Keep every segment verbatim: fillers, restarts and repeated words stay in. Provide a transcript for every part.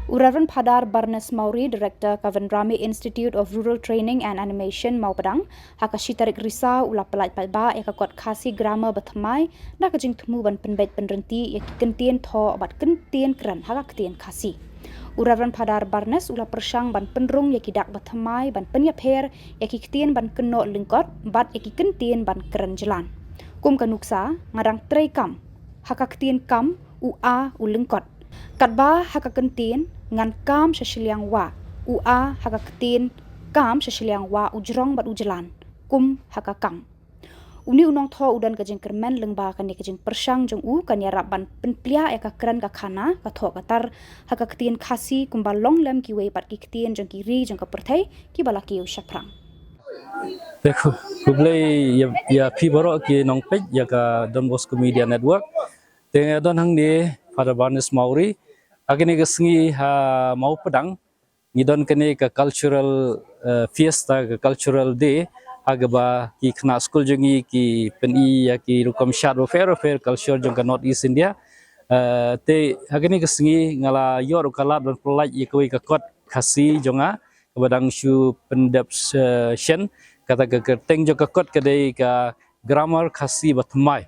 U Reverend Phadar Barnes Mawrie, Director, Kavendrami Institute of Rural Training and Animation, Mawpdang, ha ka shi tarik Risaw u la pyllait paidbah ïa ka kot Khasi Grammar bathymmai da ka jingthmu ban pynbeit pynryntih ïa ki kyntien thoh bad kyntien kren ha ka ktien Khasi. U Reverend Phadar Barnes u la pyrshang ban pynrung ïa ki dak bathymmai ban pynïapher ïa ki ktien ban kynnoh lyngkot bad ïa ki kyntien ban kren jlan. Kum ka nuksa, nga dang trei kam, ha ka ktien kam, u a u lyngkot. Katba ha ka kyntien ngan kam sha shiliang wah, u a ha ka ktien kam sha shiliang wah u jrong bad u jlan, kum ha ka kam. Une u nongthoh u don ka jingkyrmen lyngba kane ka jingpyrshang jong u kan ïarap ban pynpliah ïa ka kren ka khana, ka thoh ka tar ha ka ktien Khasi kumba long lem kiwei pat ki ktien jong ki ri jong ka pyrthei kiba la kiew shaphrang. Te khu-, khublei ïa, ïa phi baroh ki nongpeit ïa ka Don Bosco Media Network. Te nga don hangne Phadar Barnes Mawrie. Ha kane ka sngi ha Mawpdang ngi don kane ka cultural, eh, fiesta, ka cultural day, ha kaba ki khynnah skul jong ngi ki pyni ïa ki rukom shad bapher bapher culture jong ka North East India. Eh, te ha kane ka sngi nga la ïoh ruh ka lad ban pyllait ïa kawei ka kot Khasi jong nga kaba dang shu pyndep, eh, shen. Kata ka kyrteng jong ka kot ka dei ka Grammar Khasi bathymmai.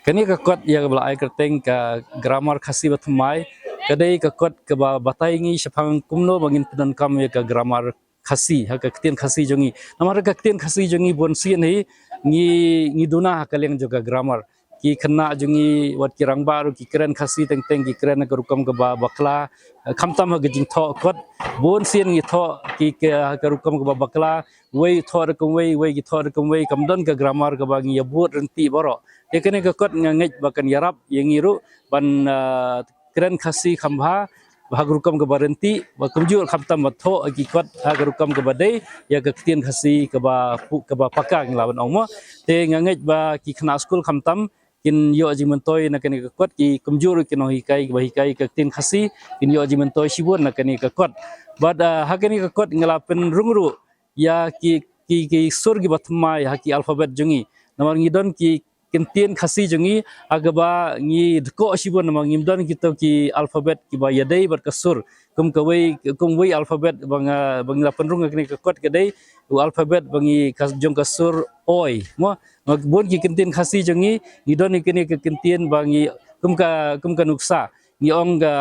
Kane ka kot ïa kaba la ai kyrteng ka Grammar Khasi bathymmai ka dei ka kot kaba batai ngi shaphang kumno ba ngin pyndonkam ïa ka grammar Khasi ha ka ktien Khasi jong ngi. Namar ka ktien Khasi jong ngi bun sien hi ngi, ngi duna ha ka liang jong ka grammar. Ki khynnah jong ngi wat ki rangbah ruh ki kren Khasi teng teng, ki kren ha ka rukom kaba bakla. Khamtam ha ka jingthoh kot, bun sien ngi thoh ki, ki ha ka rukom kaba bakla. Wei thoh rukom wei, wei ki thoh rukom wei, kam don ka grammar kaba ngi ïa bud ryntih baroh. Te kane ka kot nga ngeit ba kan ïarap ïa ngi ruh ban, ah, kren Khasi kham bha ha ka rukom kaba ryntih, ba kumjuh khamtam ba thoh ki kot ha ka rukom kaba dei ïa ka ktien Khasi kaba pu-, kaba paka ngi lah ban ong mo. Te nga ngeit ba ki khynnah skul khamtam kin ïoh jingmyntoi na kane ka kot, ki kumjuh ruh ki nonghikai ba hikai ka ktien Khasi kin ïoh jingmyntoi shibun na kane ka kot. Bad, ah, ha kane ka kot nga la pynrung ruh ïa ki, ki, ki sur kiba thymmai ha ki alphabet jong ngi. Namar ngi don ki kyntien Khasi jong ngi ha kaba ngi dkoh shibun namar ngim don kito ki alphabet kiba ïadei bad ka sur. Kum kawei, kum wei alphabet ba nga, ba ngi la pynrung ha kane ka kot ka dei u alphabet ba ngi ka, jong ka sur oi. Mo, bun ki kyntien Khasi jong ngi, ngi don kine ki kyntien ba ngi, kum ka, kum ka nuksa ngi ong ka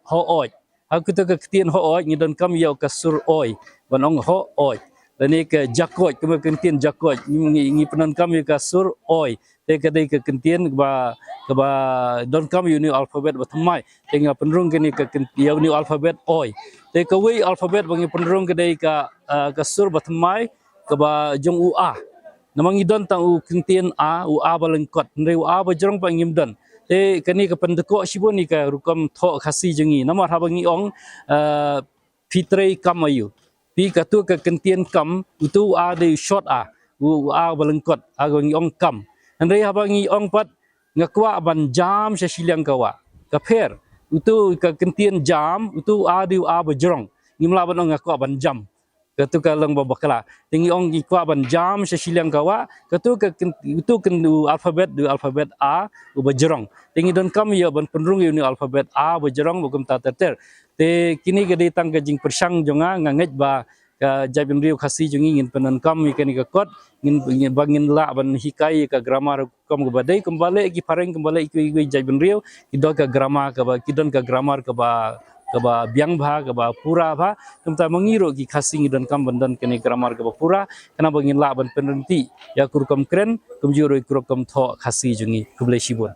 ho oi. Ha kito ki kyntien ho oi ngi donkam ïa ka sur oi ban ong ho oi. Lane ka jakoit, kum ka kyntien jakoit ngi, ngi, ngi pyndonkam ïa ka sur oi. Te ka dei ka kyntien kaba, kaba donkam ïa une u alphabet ba thymmai. Te nga pynrung kane ka kynt-, ïa une u alphabet oi. Te kawei alphabet ba ngi pynrung ka dei ka, ah, ka sur ba thymmai kaba jong u a. Namar ngi don tang u kyntien a, u a ba lyngkot. Hynrei u a ba jrong pat ngim don. Te kane ka pyndkoh shibun ïa ka rukom thoh Khasi jong ngi. Namar haba ngi ong, ah, phi trei kam aïu. Phi, kato ka kyntien kam, uto u a dei u short a, u, u a ba lyngkot, ha kaba ngi ong kam. Hynrei haba ngi ong pat nga kwah ban jam sha shiliang ka wah, ka pher. Uto ka kyntien jam, uto u a dei u a ba jrong. Ngim lah ban ong nga kwah ban jam. Kato ka long ba bakla. Te ngi ong ngi kwah ban jam sha shiliang ka wah, kato ka kyn-, uto kyn-, u alphabet, u alphabet a, u ba jrong. Te ngi donkam ïa ban pynrung ïa une u alphabet a ba jrong ba kumta ter ter. Te kine ka dei tang ka jingpyrshang jong nga, nga ngeit ba ka jaitbynriew Khasi jong ngi ngin pyndonkam ïa kane ka kot, ngin, ngin, ba ngin lah ban hikai ïa ka grammar rukom kaba dei, kumba leh ki phareng, kumba leh kiwei kiwei jaitbynriew, ki don ka grammar kaba, ki don ka grammar kaba, kaba biang bha, kaba pura bha. Kumta ma ngi ruh ki Khasi ngi donkam ban don kane grammar kaba pura, khnang ba ngin lah ban pynryntih ïa ka rukom kren, kumjuh ruh ïa ka rukom thoh Khasi jong ngi. Khublei shibun.